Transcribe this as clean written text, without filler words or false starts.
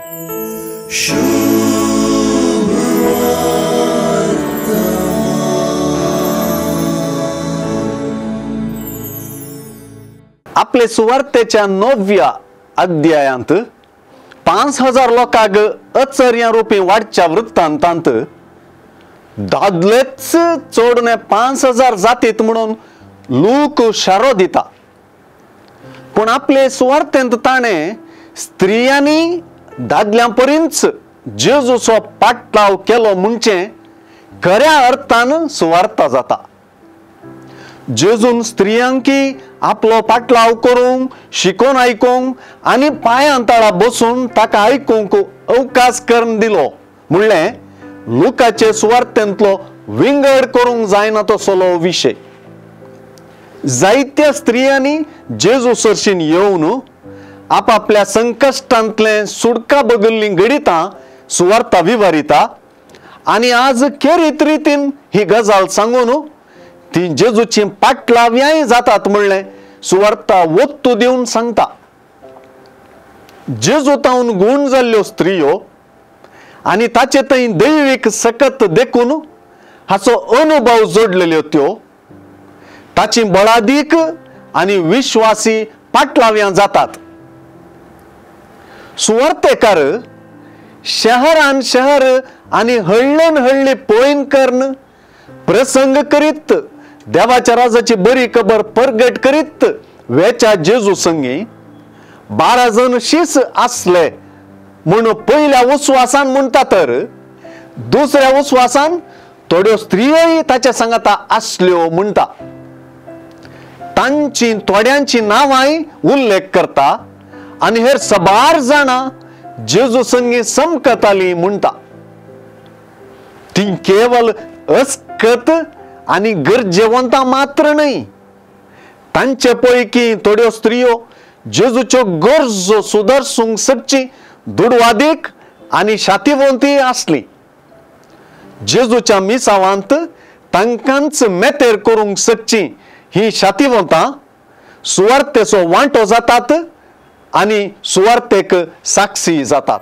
आपले सुवार्तेच्या 9व्या अध्यायांत 5000 लोकांक अचर्या रुपी वाडच्या वृत्तांतांत दादलेच चोडणे 5000 जातीत म्हणून लूक शारो दिता। पूण आपले सुवार्तेंत ताणें स्त्रियांनी दादल्यां परींच जेजूचो पाटलाव केलो म्हणचे खऱ्या अर्थान सुवार्ता जाता। जेजून स्त्रियांकी आपलो पाटलाव करूंक, शिकोवन आयकूंक आनी पांयां तळा बसून ताका आयकूंक अवकाश करून दिलो म्हणलें लुकाचे सुवार्तेंतलो विंगड करूंक जायना तसलो विशय। जायत्या स्त्रियांनी जेजू सरशीन येवन आपापल्या संकश्टांतलें सुडका बगल्लीं घडितां सुवार्ता विवरिता आनी आज खेरीत रितीन ही गजाल सांगून ती जेजूची पाटलाव्याय जातात म्हणलें सुवार्ता वत्तू दिवन सांगता। जेजू तावन गूण जाल्ल्यो स्त्रियो आनी ताचे थंय दैवीक सकत देखून हाचो अनुभव जोडलेल्यो त्यो ताची बळादीक आनी विश्वासी पाटलाव्यां जातात। सुवार्तेकार शहरान शहर आनी हळ्ळेन हळ्ळी पळयन करून प्रसंग करीत देवाच्या राजाची बरी खबर परगट करीत वेच्या जेजू संगी 12 जण शीस आसले म्हूण पयल्या उस्वासान म्हणटा तर दुसऱ्या उस्वासान थोड्यो स्त्रियोय ताच्या सांगाता आसल्यो म्हणटा। तांची थोड्यांची नांवांय उल्लेख करता आनी हेर सबार जाणां जेजू संगी समकताली म्हणटा। ती केवल अस्कत आनी गरजेवंतां मात्र न्हय, तांचे पैकी थोड्यो स्त्रियो जेजूच्यो गरजो सुदारसूंक सकची दुडवादीक आनी शातीवंती आसली। जेजूच्या मिसावांत तांकांच मेतेर करूंक सकची ही शातीवंतां सुवार्तेचो वांटो जातात आनी सुवार्तेक साक्षी जातात।